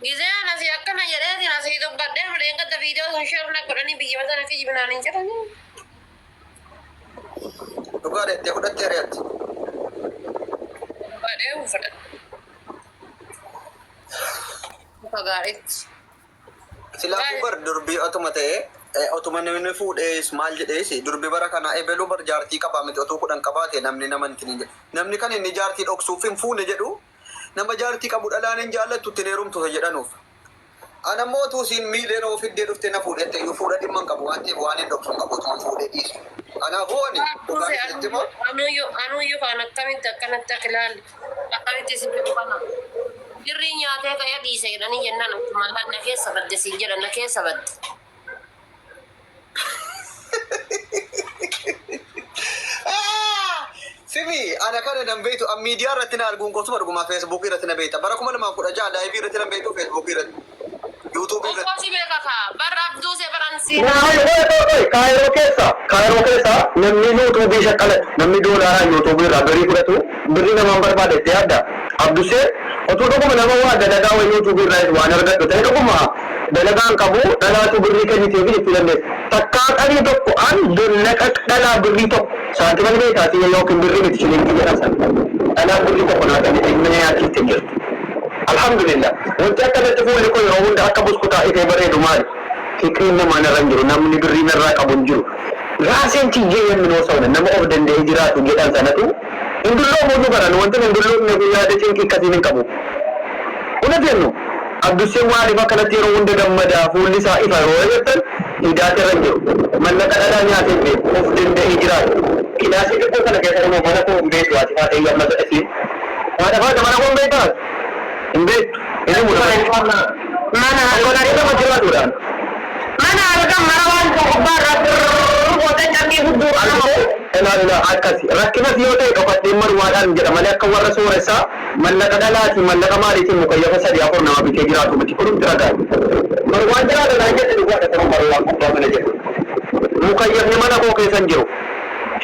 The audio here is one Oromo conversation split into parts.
Gizee an asii akkana jedheetiin asii dubbadhee amma dheengadda viidiyoo sun share na godhanii biyya sana kijibnaan hin jedhanii. Dhugaa deettee fudhattee re'atti. Dhugaa dheehu fudhadhe. Akka gaariitti. Silaafuu bar durbii otuma ta'e otuma namni fuudhees maal jedhees durbi bara kana ebeluu bar jaartii qabaa miti otuu 10 qabaate namni nama hin jedhu. Namni kan inni jaartii dhoksuuf hin fuune jedhu nama jaartii qabu dhalaan hin jaallattu ittiin heerumtu jedhanuuf. Ana immoo utuu isiin miileen of fiddee dhuftee na fuudhette iyyuu fuudha dhimma hin qabu waan ta'eef waan hin dhoksu hin qabu utuma fuudhee dhiisu. Kanaafuu ani dhugaan isinitti himaa. Anuyyuu anuyyuu kaan akkamitti akkanatti akka ilaalle akkamitti si fedhu kana. Birrii nyaatee ka'ee dhiise jedhanii jennaan akkuma na keessa badde siin jedhan na keessa badde. Simi ana kana nan beektu an miidiyaa irratti na arguun kosuma dhugumaa feesbuukii irratti na beekta bara 2016 laayivii irratti nan beektu feesbuukii irratti yuutuubii irratti. Okkoo si beeka kaa bar abduu se baran si. Qoy qoy qoy qoy Kaayiroo keessa Kaayiroo keessa namni yuutuubii shaqqalatu namni doolaaraan yuutuubii irraa birrii fudhatu birrii namaan barbaada itti yaadda Abdusee otuu dhuguma nama waa dalagaa wayii yuutuubii irraa waan argadhu ta'e dhuguma dalagaa hin qabu dhalaatu birrii kenniteefi jechuu dandeessa. Takkaa qarii tokko an dollaqa dhalaa birrii tokko saantima ni beektaa ati yookiin birrii miti shilingii jedhan sana dhalaa birrii tokko naa kennite na nyaachifte hin jirtu. Alhamdulillah wanti akkanatti fuulli koo yeroo hunda akka buskutaa ifee bareedu maali? Fiqriin namaa narra hin jiru namni birrii narraa qabu hin jiru. Raaseen tiyyee yemminoo sawna nama of danda'ee jiraatu jedhan sanatu hin dulloomuyyuu baran wantin hin dulloomneef yaada cinqii akkasiin hin qabu. Una jennu Abdusseen maaliif akkanatti yeroo hunda gammada fuulli isaa ifa yeroo jettan idaati irra hin jiru. Mallaqa dhalaa nyaatee hin beeku. Of danda'ee jiraata. Kilaasii xiqqoo kana keessa kunoo mana koo hin beektu haati faatee amma isiin. Haadha faate mana koo hin beektaa ati? Hin beektu. Hin himu nama. Mana Of danda'ee nama jiraatudha. Mana halkan mara waan tokko gubbaa irraa firr gootee cabbii hudduu nama Argitee? Ilaa ilaa akkasi. Rakkinas yoo ta'e dhokadheen marumaadhaan jedha malee akka warra sooressaa Mallaqa dhalaatiin mallaqa maaliitiin mukayyafa 3 4 nama bitee jiraatu miti kunumti ragaadha. Marwaan jiraata naan jette dhugaadha kunoo marwaan gubbaa mana jedhu. Mukayyafni mana koo keessa hin jiru.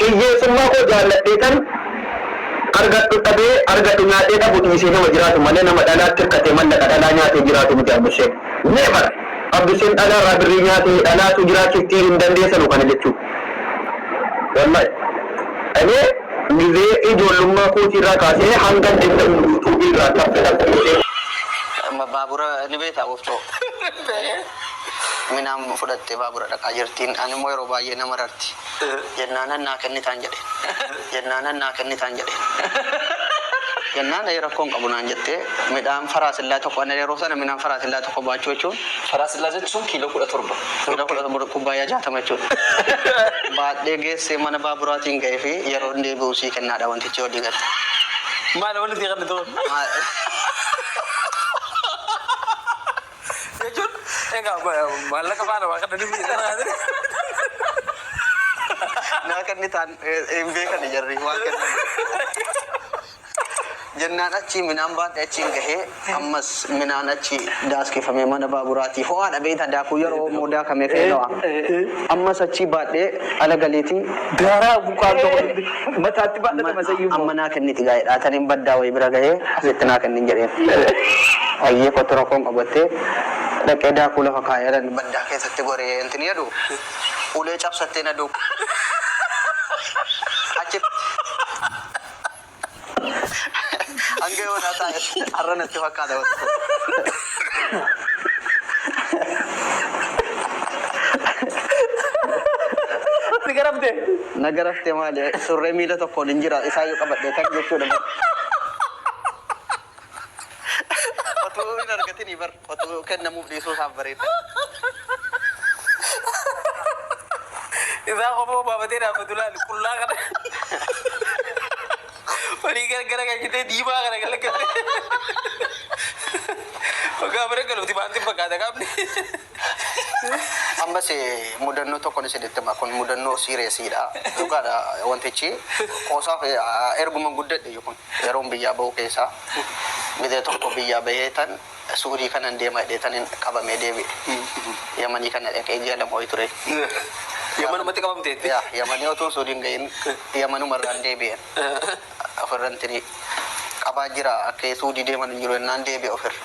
Hiyyeessummaa koo jaalladheetan argadhu dhabee argadhu nyaadhee dhabu dhiisee nama jiraatu malee nama dhalaatti hirkatee mallaqa dhalaa nyaatee jiraatu miti Abdusheen. Never! Abdusheen dhalaarraa birrii nyaatee dhalaatu jiraachiftii hin dandeessanu kana jechuu. Wallahi. Ani gizee ijoollummaa kootii irraa kaasee hangan danda'u YouTube irraa taffe taffe godhee. Baabura ni beektaa wofcoo? Minaan fudhattee baabura dhaqaa jirtiin. Ani immoo yeroo baay'ee na mararti. Jennaanan naa kennitaan jedheen. Jennaanan naa kennitaan jedheen. Jennaan ee rakkoo hin qabu naan jettee midhaan faraasillaa tokko ani yeroo sana midhaan faraasillaa tokko baachuu jechuun Faraasillaa jechuun kiiloo 17. Kiiloo 17 kubbaayyaa 60 jechuudha. Baadhee geessee mana baaburaatiin ga'ee fi yeroo hin deebi'u sii kennaadha wantichi walii galte. Maali wanni sii kennitu kun? Jechuun egaa maallaqa faana waa kanneen miti. Naa kennitaan hin beekani jarri waan kennan. Jennaan achii minaan baadhe achiin gahee ammas minaan achi daaskifamee mana baaburaatii ho'aadha beektaa daakuu yeroo immoo daakamee ka'ee ho'a. Ammas achii baadhee ala galeetii Daaraa buqqaan tokko mataatti baadhatama isayyuu immoo. Amma naa kenniti gaa'edha taniin baddaa wayii bira gahee asitti naa kennin jedheen. Ayyee kottu rakkoon qabattee dhaqee daakuu lafa kaayee baddaa keessatti goree intin jedhu ulee cabsattee na duuka. Achitti. Hanga yoonaa taa'e har'a natti fakkaata wanti kun. Si garafte. Na garafte maali surree miila tokkoon hin jira isaayyuu qabadhee kan jechuudha. Otuu hin argatinii bar otuu kennamuuf dhiisuu isaaf bareedda. Isaa qofoo baafatee dhaabbatu laali qullaa kana. Olii gara gara galchitee diimaa kana galagaltee. Waggaa bira galuuti maanti fakkaata qaamni. Ammas mudannoo tokkon isinitti hima kun mudannoo siiresiidha. Dhugaadha wantichi qoosaaf erguma guddadhe kun yeroon biyyaa bahu keessaa gizee tokko biyyaa bahee tan Suudii kanan deema jedhee tanin qabamee deebi'e. Yamanii kana dhaqee ji'a 2 wayii ture. Yamanumatti qabamteetti. Yaa Yamanii otuun Suudii hin gahin Yamanuma irraan deebi'e. Ofirra intini qabaa jira akka Suudii deeman hin jiru jennaan deebi'e ofirra.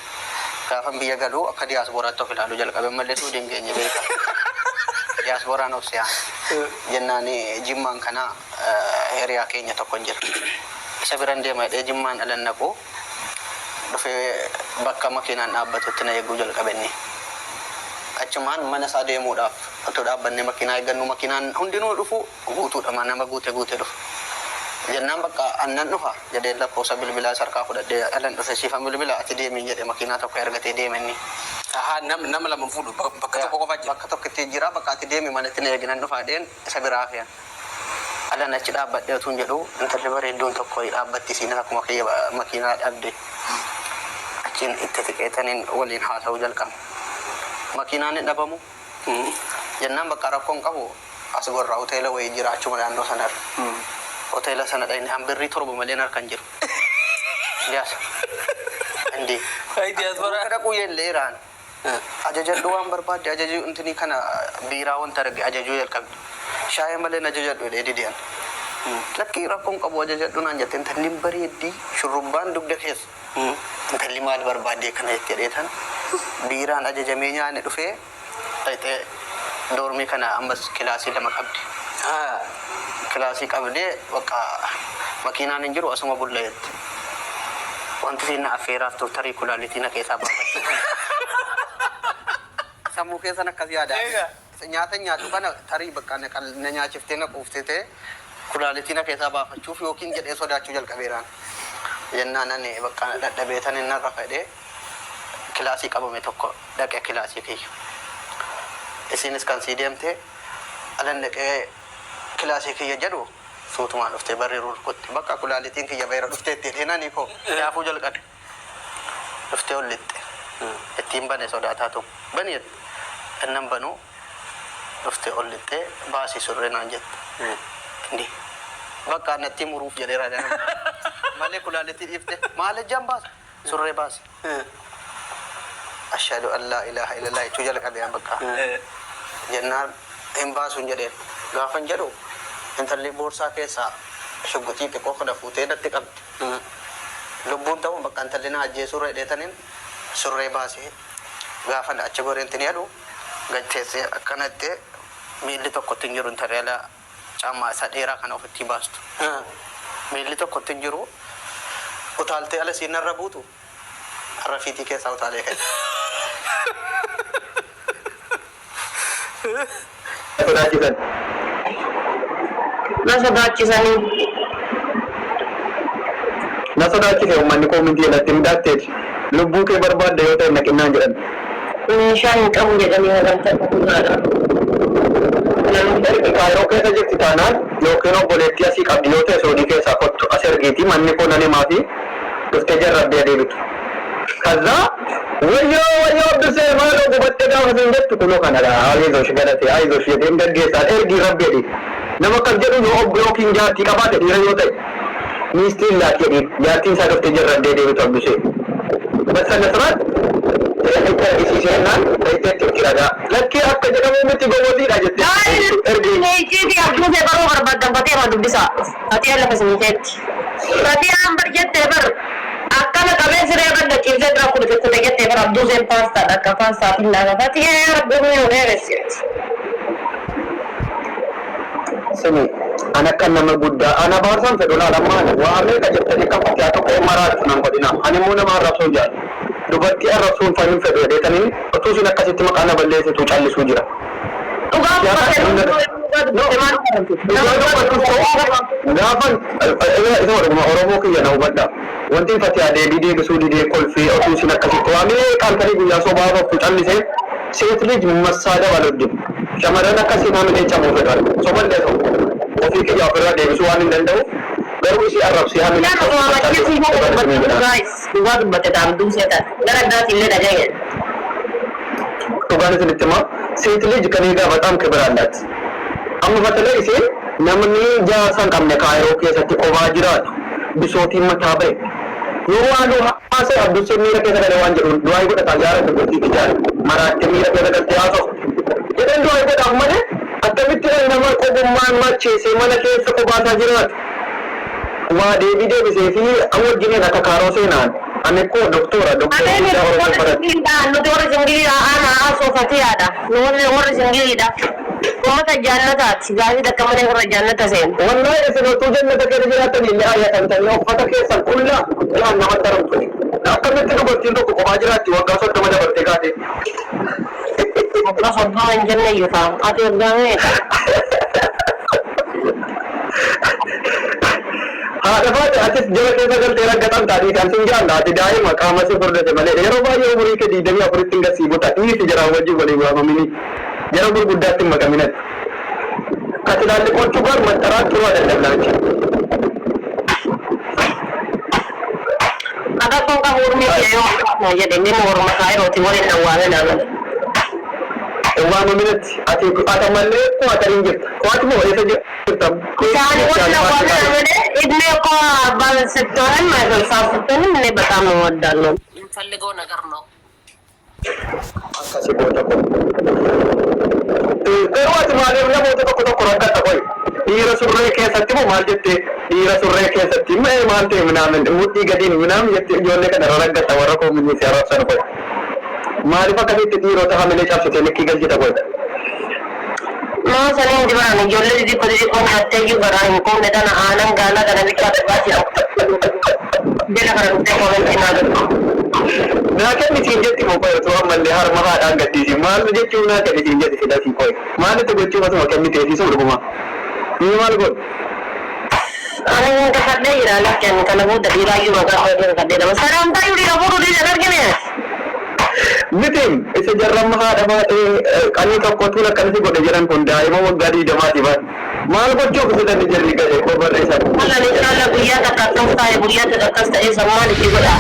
Gaafan biyya galu akka diyaasporaatti of ilaaluu jalqabe mallee suudii hin geenye beeka. Diyaaspooraan of se'an. Jennaan Jimmaan kana hiriyaa keenya tokko jira. Isa biran deema jedhee Jimmaan alan naqu dhufee bakka makiinaan dhaabbatutti na eeguu jalqabe inni. Achumaan mana isaa deemuudhaaf otoo dhaabbannee makiinaa eeggannu makiinaan hundinuu dhufu guutuudha nama guute guute dhufu. Jennaan bakka annan dhufa jedhee lakkoofsa bilbilaa isa harkaa fudhadhee alan dhufe siifan bilbila ati deemi jedhe makiinaa tokko ergatee deeme inni. Ahaa, nama lama fuudhu bakka tokko qofaa jira. Bakka tokkotti jira, bakka ati deemi manatti na eegi nan dhufa jedheen isa biraa hafeen. Alan achi dhaabbadhee otuun jedhu intalli bareedduun tokko dhaabbatti isiinis akkuma kiyya makiinaa dhabde. Achiin itti siqeetaniin waliin haasa'uu jalqabne. Makiinaan hin dhabamu. Jennaan bakka rakkoon qabu as gorra hoteela wayii jira achuma naannoo sanarra. Hoteela sana dhaqne han birrii 7 malee harka hin jiru. Liyaas. Indi. Ay, diyaaspoora. Bakka dhaquu yelleeraan. Ajajadhu waan barbaadde ajajuu intinii kana biiraa wanta arge ajajuu jalqabde. Shaayii malee ajajadhu jedhee dideen. Lakkii rakkoon qabu ajajadhu naan jette intalli bareeddii shurrubbaan dugda keessa. Intalli maal barbaaddee kana jettee dheetan biiraan ajajamee nyaanne dhufee dhaqxee doormii kana ammas kilaasii 2 qabdi. Kilaasii qabdee bakka makiinaan hin jiru asuma bulla jette. Wanti siin na affeeraaf turtarii kulaalitii na keessaa baafachuu. Sammuu keessan akkas yaada. Nyaata nyaadhu kana tarii bakka na nyaachiftee na quuftee kulaalitii na keessaa baafachuuf yookiin jedhee sodaachuu jalqabeeraan. Jennaan ani bakka dadhabee tan inni narra fedhee kilaasii qabame tokko dhaqe kilaasii kiyya. Isinis kan sii deemte alan dhaqee kilaasii kiyya jedhu suutumaan dhuftee barri rurkutti bakka kulaalitiin kiyya beera dhuftee itti hidheenanii koo yaafuu jalqabe. Dhuftee ol lixxe. Ittiin bane sodaataa tu. Bani jette. Innan banuu dhuftee ol lixxee baasii surree naan jette. Indi. Bakka natti muruuf jedheera. Malee kulaalitii dhiifte maal ejjaan baasa? Surree baasi. Ashhadu an laa ilaaha illallah jechuu jalqabe bakka. Jennaan hin baasuun jedheen. Gaafan jedhu intalli boorsaa keessaa shugguxii xiqqoo kana fuutee natti qabdi. Lubbuun ta'uun bakka intalli na ajjeesuurra hidheetaniin surree baasee gaafan achi goreentiin jedhu gad teessee akkanatti miilli tokkotti hin jiru intalli ala caammaa isa dheeraa kana ofitti baastu. Miilli tokkotti hin jiru utaaltee ala siin narra buutu har'a fiitii keessaa utaalee ka'e. Sodaachisan. Na sodaachisanii. Na sodaachise uummanni koomintii irratti midhaatteeti. Lubbuu kee barbaadde yoo ta'e naqinnaan jedhan. Meeshaa hin qabu jedhanii hagamtan dhugaadha. Ergi Kaayiroo keessa jirti taanaan yookiin obboleettii asii qabdi yoo ta'e Soodii keessaa kottu as ergiiti manni koo nan himaa fi dhuftee jarrabdee adeemitu. ከዛ wayyoo wayyoo Abdusee maaloo gubattee gaafa siin jettu kunoo kanadha አይዞሽ galate አይዞሽ jedheen gaggeessaan ergii rabbi jedhi. Nama akkas jedhu yoo obbo yookiin jaartii qabaate dhiira yoo ta'e miistiin laati jedhiin jaartiin isaa dhuftee jarrabdee deebitu Abdusee. በስነ ስርዓት itti argisiisennaan itti itti ragaa lakkee akka jedhamu miti gowwotiidha jette ergi. Icciitii Abdusee baruu barbaaddan fatee ma dubbisaa. Fatee lafa isinii keetti. Fatee bar jettee bar akkana qabee siree irra ciibsee dura kute kute jettee bar Abduseen paastaadha akka paastaatiin laata. Fatee rabbi nu dheeresseeti. Simi an akka nama guddaa ana baarsaan fedhu laala maali waa meeqa jettanii kan fakkaatu tokko maraatu nan godhina ani immoo nama arrabsuu jaalladha dubartii arrabsuun fanin fedhu jedheetaniin utuu isin akkasitti maqaa na balleessitu callisuu jira. Dhugaa dubbatte maal Gaafan isa dhuguma Oromoo kiyya na hubadha. Wanti Fatihaa deebii deebisuu didee kolfee otuu isin akkasitti waa meeqaan tarii guyyaa sobaa baftu callisee ሴት ልጅ መሳደብ አልወድም። Shamarran akkasii nama cabuu fedhan soballee ta'u ofii kiyya ofirraa deebisuu waan hin danda'uuf garuu isii arrabsee hamilee Dhugaa dubbatte taamduu seetan gara addaatiin illee dhaga'e. Dhugaan isinitti himaa ሴት ልጅ ከኔ ጋር በጣም ክብር አላት። Amma በተለይ isheen namni jaarsa hin qabne Kaayiroo keessatti qobaa jiraatu bisootiin mataa ba'e yoo waan haasa'e Abdusseen miira keessa galee waan jedhuun du'aa godhataa jaara dubartii ijaare maraattee miira keessa galtee haasa'u jedhan du'aa godhaaf malee akkamitti nama qobummaan macheessee mana keessa qobaasaa jiraatu waa deebii deebisee fi wajjiniin akka kaaroo seenaan Ani koo doktora doktora Ameen guddaa Oromoo warri baradhe. singiliidha. Nuti warri singiliidha. Ana asoo fatiyaadha. Nu warri singiliidha. Uummata jaannataati. Gaafii takka malee warra jaannata seenu. Wallahi isin utuu jannata keessa jiraatan illee ayyatamtanii uffata keessan qullaa laan namatti haramtu. Akkamitti dubartiin tokko kophaa jiraatti waggaa 30 dabartee kaate? Waggaa 30 hin jenne iyyuu ta'a. Ati waggaa meeqa? Haadha faate atis jala keessa galtee raggaxan taatee kan sin jaalla ati daa'ima qaama si furdate malee yeroo baay'ee umurii kee 24tti hin gasii buta dhiisi jaraan wajjin walii waamamini jara gurguddaatti hin makaminati. ከትላልቆቹ ጋር መጠራት ጥሩ አይደለም ላንቺ። Akka kun qabu urmii kee yoo na jedhe inni morma kaayirooti waliin awwaame naa malee. Waamaminatti ati ati ammallee kuwaatariin jirta. Kuwaati moo eessa jirta? Isaani waliin awwaame naa malee እድሜ እኮ አባል ስትሆንም ስልሳ ስትሆንም እኔ በጣም እወዳለሁ። የምፈልገው ነገር ነው። Akkasi goota kun. Garuu ati maaliif namoota tokko tokko rakkatta qoy? Dhiira surree keessatti moo maal jettee dhiira surree keessatti mee maal ta'e minaamin mudhii gadiin minaamin jettee ijoollee kana raraggatta warra koominii si arrabsan qoy. Maaliif akkasitti dhiirota hamilee cabsitee likkii galchita qoy? Nama saniin dibaan ijoollee xixiqqoo xixiqqoo nyaattee iyyuu garaa hin quufne tana aanan gaanaa kana bichaa dhugaatii jala kana dhuftee koomentii naa godhu. Naa kenni siin jetti moo qoy otoo ammallee harma haadhaan gaddiisi maal jechuun naa kenni siin jetti sila sii qoy maalitti gochuuf asuma kenni teessisuu dhuguma. Ni maal godhu? Ani hin kakadhee jira lakkeen kana booda dhiiraayyuu maqaa kootiin kakadhee nama salaamtaa iyyuu dhiira fuudhuu dhiisan argine. Mitiin isa jarramma haadha baatee qanii tokko tuula akkanasi godhe jedhan kun daa'ima waggaa 20ti baate. Maal gochuuf jedhani jarri gade koo barreessan. Wallan inshallah guyyaa takka akkas ta'e guyyaa takka akkas ta'e sammaan itti godha.